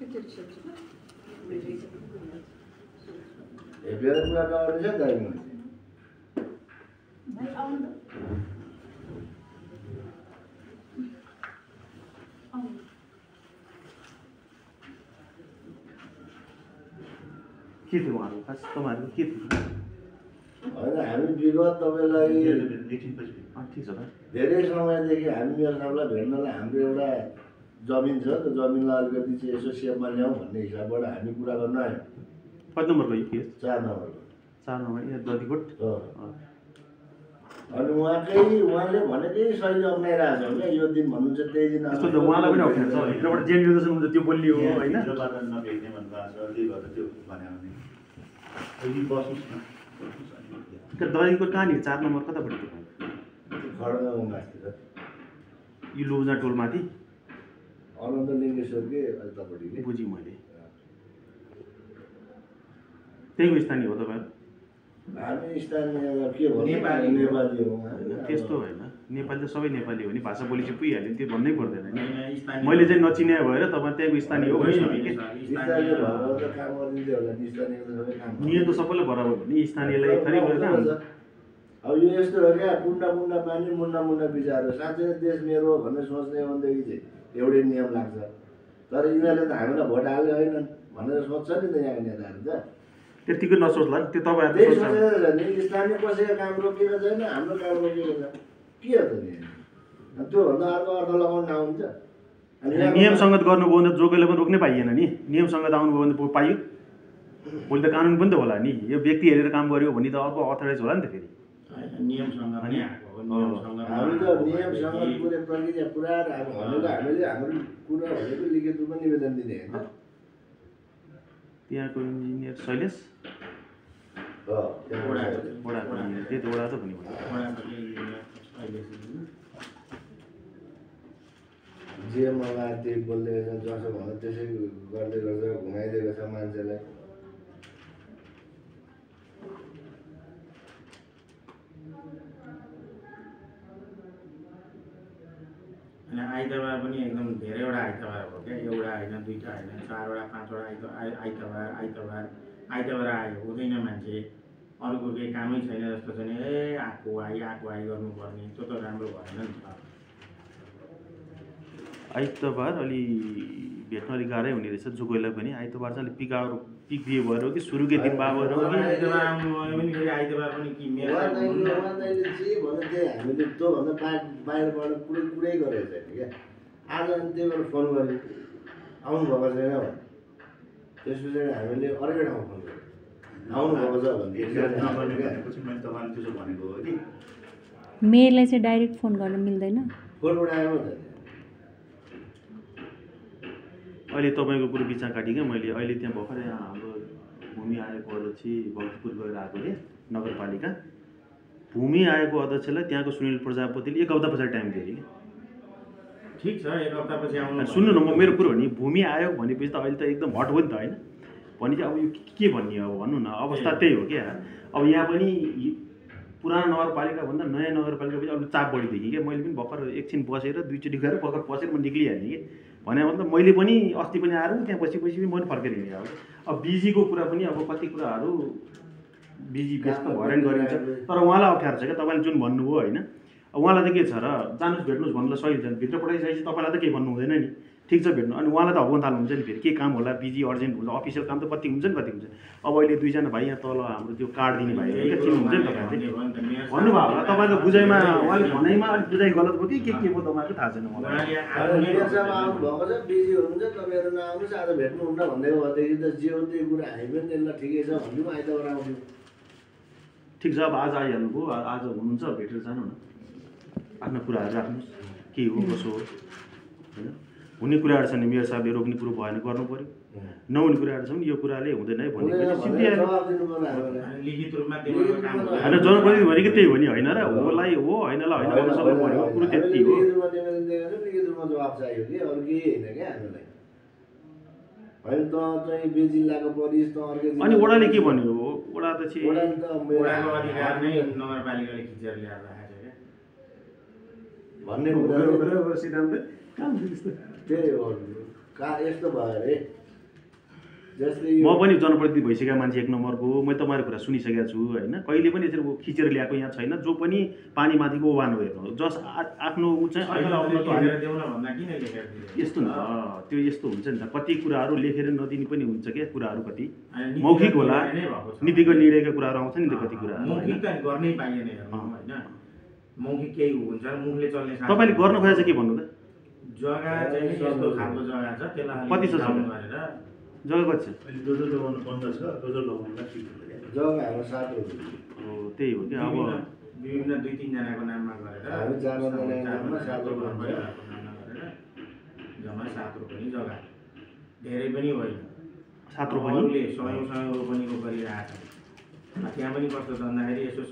हेपेर कुरा नगर्ने छ दाइ मैले के थियो उहाँहरू खास तपाईँहरूको के थियो होइन हामी विगत तपाईँलाई ठिक छ त धेरै समयदेखि हामी मेरो साहबलाई भेट्नलाई हाम्रो एउटा जमिन छ त्यो जमिनलाई अलिकति चाहिँ यसो सेपमा ल्याउँ भन्ने हिसाबबाट हामी कुरा गर्न आयौँ कति नम्बरको यो केस 4 नम्बरको 4 नम्बर यहाँ दधिकोट अनि उहाँले भनेकै शैली अप्नाइरहेको छ क्या यो दिन भन्नुहुन्छ त्यही दिन यस्तो त उहाँलाई पनि अप्ठ्यारो छ भित्रबाट जेन निर्देशन हुन्छ त्यो बोलियो होइन नभेट्ने भन्नुभएको छ त्यही भएर त्यो भन्यो भने अहिले बस्नुहोस् न दहीको कहाँनिर 4 नम्बर कतापट्टि खड्गाउँ माथि छ यो लोजा टोलमाथि अनन्त लिङ्गेश्वरकै यतापट्टि बुझेँ मैले त्यही स्थानीय हो तपाईँ हामी स्थानीय के भन्नु नेपाली हौँ त्यस्तो होइन नेपाली त सबै नेपाली हो नि भाषा बोली चाहिँ पुगिहाल्यो त्यो भन्नै पर्दैन नि मैले चाहिँ नचिने भएर तपाईँ त्यहाँको स्थानीय हो स्थानीय भएर त काम गरिदिँदै होला नि स्थानीय सबै काम नियम त सबैलाई बराबर हो नि स्थानीयलाई थरी भएर अब यो यस्तो हो क्या कुन्डा पानी मुन्ना विचार हो साँच्चै नै देश मेरो हो भन्ने सोच्ने हो भनेदेखि चाहिँ एउटै नियम लाग्छ तर यिनीहरूले त हामीलाई भोट हाल्ने होइनन् भनेर सोच्छ नि त यहाँको नेताहरू त त्यतिकै नसोच्ला नि त्यो त्यही सोचेर नि स्थानीय कसैको काम रोकेको छैन हाम्रो काम रोकेको छ के हो त नि त्योभन्दा अर्को अर्थ लगाउन नआउँछ नियम सङ्गत गर्नुभयो भने जोगैले पनि रोक्नै पाइएन नि नियम सङ्गत आउनुभयो भने पाइयो भोलि त कानुन पनि त होला नि यो व्यक्ति हेरेर काम गर्यो भने त अर्को अथोराइज होला नि त फेरि नियमसँग पनि हामी त नियमसँग पुरै प्रक्रिया पुरा भनेको हामीले हाम्रो कुरा भनेको लिखित रूपमा निवेदन दिने होइन त्यहाँको इन्जिनियर शैलेश वडाको इन्जिनियर त्यही त वडा त भन्ने जे मलाई त्यही बोल्दै जसो भन्दा त्यसै गर्दै गर्दा घुमाइदिएको छ मान्छेलाई अनि आइतबार पनि एकदम धेरैवटा आइतबार हो क्या एउटा होइन दुईवटा होइन 4वटा 5वटा आइतबार आयो हुँदैन मान्छे अरूको केही कामै छैन जस्तो छ नि आएको आइ गर्नुपर्ने त्यो त राम्रो भएन नि त आइतबार अलि भेट्न अलिक गाह्रै हुने रहेछ जोगैलाई पनि आइतबार चाहिँ अलिक पिक दिए भएर हो कि सुरुकै दिन बाबर हो कि आइतबार आउनुभयो भने फेरि आइतबार पनि कि मेरो जे भन्यो त्यही हामीले त्योभन्दा बाहिरबाट कुरै गरेको छैन क्या आज अनि त्यही भएर फोन गऱ्यो आउनुभएको छैन भने त्यस पछाडि हामीले अर्कै ठाउँ फोन गऱ्यौँ आउनुभएको छ भनेपछि मैले तपाईँले त्यसो भनेको हो कि मेयरलाई चाहिँ डाइरेक्ट फोन गर्न मिल्दैन फोन उठाएको त अहिले तपाईँको कुरो बिचमा काटेँ क्या मैले अहिले त्यहाँ भर्खर यहाँ हाम्रो भूमि आयोगको अध्यक्ष भक्तपुर गएर आएको अरे नगरपालिका भूमि आयोगको अध्यक्षलाई त्यहाँको सुनिल प्रजापतिले 1 हप्ता पछाडि टाइम दियो कि ठिक छ 1 हप्ता पछि आउनु सुन्नु न म मेरो कुरो हो नि भूमि आयोग भनेपछि त अहिले त एकदम हट हो नि त होइन भने चाहिँ अब यो के भन्ने अब भन्नु न अवस्था त्यही हो क्या अब यहाँ पनि पुरानो नगरपालिका भन्दा नयाँ नगरपालिका पछि अलिक चाप बढी देखेँ क्या मैले पनि भर्खर एकछिन बसेर 2 चोटि गएर भर्खर पसेर म निक्लिहालेँ कि भने मतलब मैले पनि अस्ति पनि आएर त्यहाँ पछि पनि मैले फर्केर हिँडेँ अब बिजीको कुरा पनि अब कति कुराहरू बिजी व्यस्त भएर नि गरिन्छ तर उहाँलाई अप्ठ्यारो छ क्या तपाईँले जुन भन्नुभयो होइन उहाँलाई त के छ र जानुहोस् भेट्नुहोस् भन्नुलाई सही हुन्छ भित्र पठाइसकेपछि तपाईँलाई त केही भन्नु हुँदैन नि ठिक छ भेट्नु अनि उहाँलाई त हगाउन थाल्नुहुन्छ नि फेरि के काम होला बिजी अर्जेन्ट हुन्छ अफिसियल काम त कति हुन्छ नि कति हुन्छ अब अहिले 2जना भाइ यहाँ तल हाम्रो त्यो कार्ड दिने भाइ चिन्नुहुन्छ नि तपाईँहरूले भन्नुभयो होला तपाईँको बुझाइमा उहाँले भनाइमा अलिक बुझाइ गलत भयो कि के भयो तपाईँको थाहा छैन मलाई आउनुभएको छ बिजी हुनुहुन्छ तपाईँहरू नआउनुहोस् आज भेट्नुहुन्न भन्दै भएदेखि त जे हो त्यही कुरा हामी पनि त्यसलाई ठिकै छ भनिदिउँ आइतबार आउँछौँ ठिक छ अब आज आइहाल्नुभयो आज हुनुहुन्छ भेटेर जानु न आफ्नो कुराहरू राख्नुहोस् के हो कसो हो होइन हुने कुराहरू छ नि मेयर साहबले रोक्ने कुरो भएन गर्नु पर्यो नहुने कुराहरू छ नि यो कुराले हुँदैन है भनेपछि लिखित रूपमा दिनुको काम होइन जनप्रतिनिधि भनेको त्यही हो नि होइन र होलाई हो होइनलाई होइन भन्न सक्नु पर्यो कुरो त्यति हो लिखित रूपमा जवाब चाहियो कि अरू केही होइन क्या हामीलाई होइन त चाहिँ बे जिल्लाको परिस त अर्कै अनि वडाले के भन्यो वडा त चाहिँ वडाको अधिकार नै नगरपालिकाले खिचेर ल्याएर राखेको छ क्या भन्ने कुरा सिद्धान्त त्यही हो यस्तो भयो अरे जसले म पनि जनप्रतिनिधि भइसकेका मान्छे एक नम्बरको मैले तपाईँहरूको कुरा सुनिसकेको छु होइन कहिले पनि यसरी खिचेर ल्याएको यहाँ छैन जो पनि पानी माथिको ओभान हो हेर्नु जस आफ्नो ऊ चाहिँ अहिले आउनु त लेखेर देउन भन्दा किन लेखेर दियो यस्तो नि त त्यो यस्तो हुन्छ नि त कति कुराहरू लेखेर नदिने पनि हुन्छ क्या कुराहरू कति अनि मौखिक होला नै भएको छ। नीतिगत निर्णयका कुराहरू आउँछ नि त कति कुराहरू मौखिक होइन? त गर्नै पाइएन हेर्नु होइन मौखिक केही हुन्छ मुखले चल्ने साधन तपाईँले गर्न खोजेको चाहिँ के भन्नु त जग्गा चाहिँ नि यस्तो खालको जग्गा छ त्यसलाई कति छ डाउन जग्गा? गरेर जग्गा कति छ अहिले डोजर लगाउनु बन्द छ डोजर लगाउनुलाई ठिक हुन्छ क्या जग्गा हाम्रो 7 रुपियाँ हो त्यही हो कि अब विभिन्न 2-3 जनाको नाममा गरेर हामी 4 जनाको नाममा 7 रुपियाँ परिवारको नाममा गरेर जम्मा 7 रुपियाँ जग्गा धेरै पनि होइन 7 रुपियाँ अरूले 100 रोपनीको गरिरहेको छ त्यहाँ पनि कस्तो छ भन्दाखेरि यसो